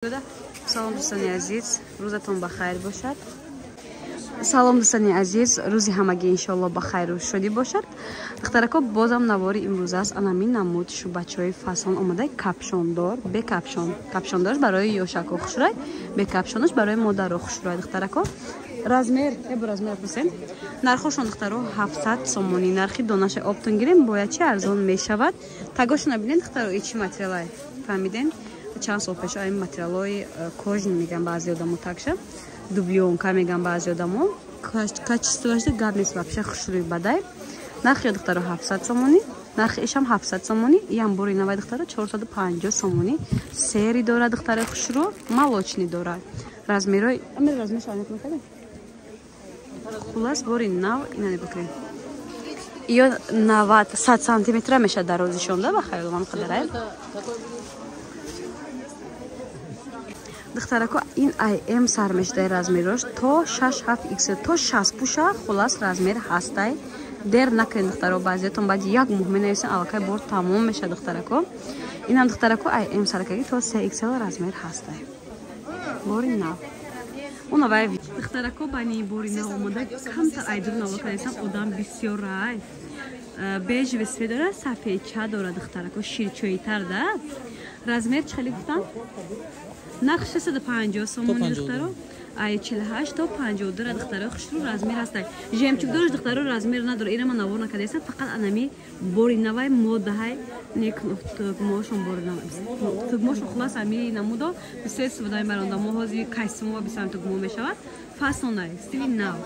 Салом, дӯстони азиз, рӯзатон ба хайр бошад. Салом, дӯстони азиз, рӯзи ҳамагӣ иншоалло ба хайру шодӣ бошад. Духтарако, бозам навори имрӯз аст. Анамин намуд шӯбачаҳои фасон омада, капшондор, бе капшон. Капшондорш барои ёшако хушрӯй, бе капшонош барои модаро хушрӯй, духтарако. Размер, ебо размер пурсем. Нархошон, духтаро, 700 сомонӣ. Нархи донаша оптон гирем, бояд чи арзон мешавад. Тагошона бинед, духтаро, и чи материалай. Фаҳмидем? Чанд сол пеш ин материалҳои кожаный меган баъзе одамо, такша дублёнка меган баъзе одамо. Качествоашда гап нест, вообще хушрӯй бадай. Нархи, духтаро, 700 сомонӣ, нархи ишам 700 сомонӣ. Иам бори навай, духтаро, 450 сомонӣ. Серый дорад, духтарои хушрӯ, молочный дорад. Размерҳои амир размерш аниқ мекардем. Хулас, бори нав ина нигоҳ. Ё 90 100 сантиметра мешавад дарозишон да, ба хаёлам қадарай. Духтарако, ин ам сар мешудай размерош то 6 7 х то 60 пуша, хулас, размер ҳастай. Дер накунед, духтаро, баъзиятон баъди як моҳ менависен, аллакай бор тамом мешавад, духтарако. Инам, духтарако, ам саркаги то 3 xl размер ҳастай. Бори нав. Унавай, духтарако, бани бори нав омода, камтар айдур наво кардесам, одам бисёрай. Бежевый цвет дорад, сафедча дорад, духтарако, ширчоитар да. Размер чӣ хеле гуфтам? Нарх 650 сомони, духтаро. Ай 48 то 52, духтаро, хушрӯ размер ҳастай. Жемчуг дораш, духтаро, размер надора. Ира ман навор накардесам, фақат анами бори навай модаҳай нек тугмошон бори навай. Тугмошон, хулас, ами намудо бисёр истифода мебаранд. Мо ҳозир костюмова бисёр тугмо мешавад. Фасонай, стили нав.